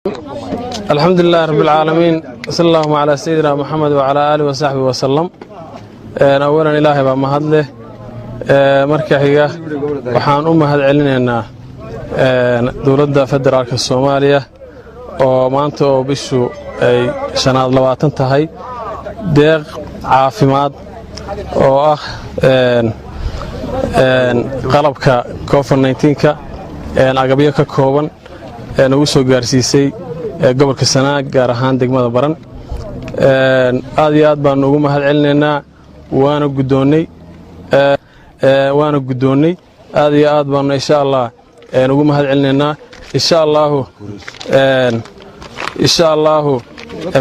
Alxamdu lilahi rabbi alcaalamiin, sal allahuma calaa sayidina Moxamed wacalaa aalih wasaxbi wasalam. Awalan, Ilaahay baa mahad leh. Marka xiga, waxaan u mahad celinaynaa dowladda federaalka Soomaaliya oo maanta oo bishu ay shanaad 20 tahay deeq caafimaad oo ah qalabka COVID-19-ka, agabyo ka kooban, nagu soo gaarsiisay gobolka Sanaag, gaar ahaan degmada Baran. Aad iyo aad baanu ugu mahad celinaynaa, waana guddoonnay, waana guddoonnay. Aad iyo aad baanu, insha Allah, ugu mahad celinaynaa. Insha Allaahu, insha Allaahu,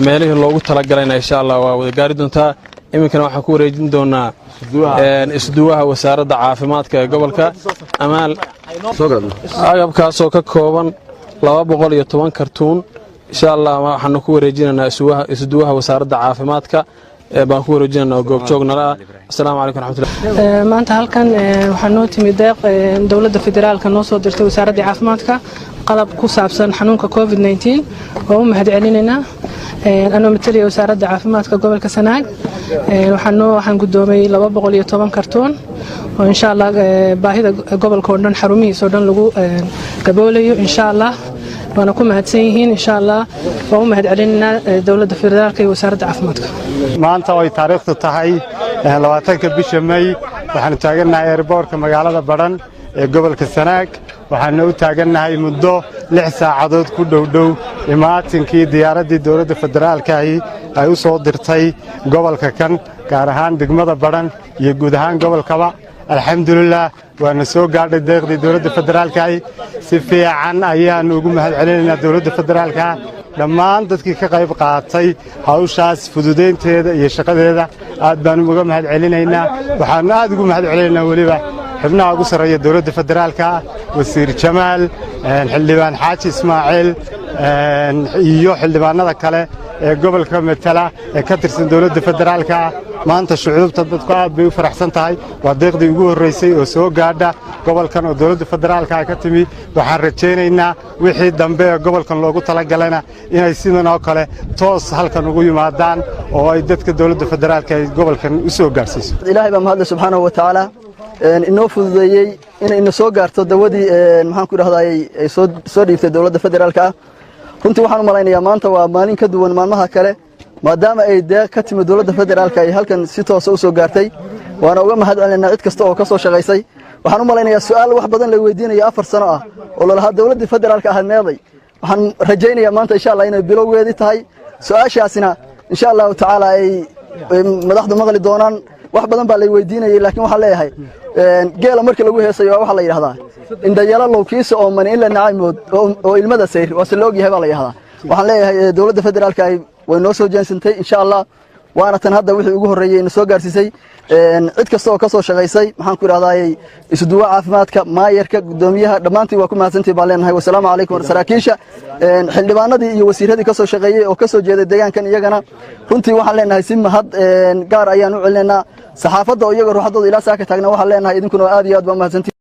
meelihii loogu talagalayna, insha Allah, waa wada gaari doontaa. Iminkana waxaan ku wareejin doonaa isduwaha wasaaradda caafimaadka ee gobolka Amaal. Agabkaasoo ka kooban 210 kartuun, insha Allah, waxaanu ku wareejinaynaa isduwaha wasaaradda caafimaadka baan ku wareejinayna oo goobjoog nala ah. Asalaamu calaykum raxmatullah. Maanta halkan waxaa noo timi deeq dowladda federaalka noo soo dirtay, wasaaraddii caafimaadka, qalab ku saabsan xanuunka COVID-19. Waa u mahad celinaynaa. Anoo matalaya wasaaradda caafimaadka gobolka Sanaag, waxaan guddoomay 210 kartuun oo, insha Allah, baahida gobolka oo dhan, xarumihiisa oo dhan lagu daboolayo, insha Allah. Waana ku mahadsan yihiin. Insha Allah, waan u mahad celinaynaa dowladda federaalka iyo wasaaradda caafimaadka. Maanta oo ay taariikhdu tahay 20-ka bisha May, waxaanu taagannahay airport-ka magaalada Badhan ee gobolka Sanaag. Waxaanu u taagannahay muddo 6 saacadood ku dhowdhow imaatinkii diyaaraddii dowladda federaalkaahi ay u soo dirtay gobolka kan, gaar ahaan degmada Badhan iyo guud ahaan gobolkaba. Alxamdulilah, waana soo gaadhay deeqdii dowladda federaalkaahi. Si fiican ayaannu ugu mahad celinaynaa dowladda federaalka, dhammaan dadkii ka qayb qaatay hawshaas fududaynteeda iyo shaqadeeda. Aad baannu uga mahad celinaynaa. Waxaannu aad ugu mahad celinaynaa weliba xubnaha ugu sarreeya dowladda federaalka, Wasiir Jamaal, Xildhibaan Xaaji Ismaaciil iyo xildhibaanada kale ee gobolka matala ee ka tirsan dowladda federaalka. Maanta shucuubta dadku aad bay u faraxsan tahay. Waa deeqdii ugu horraysay oo soo gaadha gobolkan oo dowladda federaalka ka timi. Waxaan rajaynaynaa wixii dambe ee gobolkan loogu talagalayna inay sidan oo kale toos halkan ugu yimaadaan oo ay dadka dowladda federaalka ay gobolkan u soo gaadhsiiso. Ilaahay baa mahadle, subxaanahu wa tacaala, inoo fududeeyey inay ina soo gaarto dawadii, maxaan ku idhahdaayey, ay soo dhiibtay dowladda federaalka ah. Runtii waxaan u malaynayaa maanta waa maalin ka duwan maalmaha kale, maadaama ay deeq ka timid dowladda federaalka ay halkan si toosa u soo gaartay. Waana uga mahad celinaynaa cid kasta oo ka soo shaqaysay. Waxaan u malaynayaa su'aal wax badan la weydiinayo 4 sano ah oo lalahaa dowladdii federaalka ahayd meeday. Waxaan rajaynayaa maanta, insha Allah, inay bilowgeedii tahay. Su'aashaasina, insha Allahu tacaala, ay madaxdu maqli doonaan. Wax badan baa lay weydiinayay, laakiin waxaan leeyahay geela markii lagu heesayo waxaa la yidhahdaa indhayalo lowkiisa oo mani in la nacaymood oo ilmada sayr waase la og yahay baa la yidhahdaa. Waxaan leeyahay dowladda federaalka ay way noo soo jeensantay, insha Allah, waana tan hadda wixii ugu horreeyey ina soo gaarsiisay. Cid kasta oo ka soo shaqaysay, maxaan ku idhahdaayey, isuduwa caafimaadka, maayarka, guddoomiyaha, dhammaantiin waa ku mahadsantihi baan leenahay. Wasalaamu calaykum. Saraakiisha, xildhibaanadii iyo wasiiradii ka soo shaqeeyey oo ka soo jeeday deegaankan, iyagana runtii waxaan leenahay si mahad gaar ayaan u celinaynaa. Saxaafadda oo iyaga ruuxadooda ilaa saaka taagna waxaan leenahay idinkuna aad iyo aad baa mahadsantihi.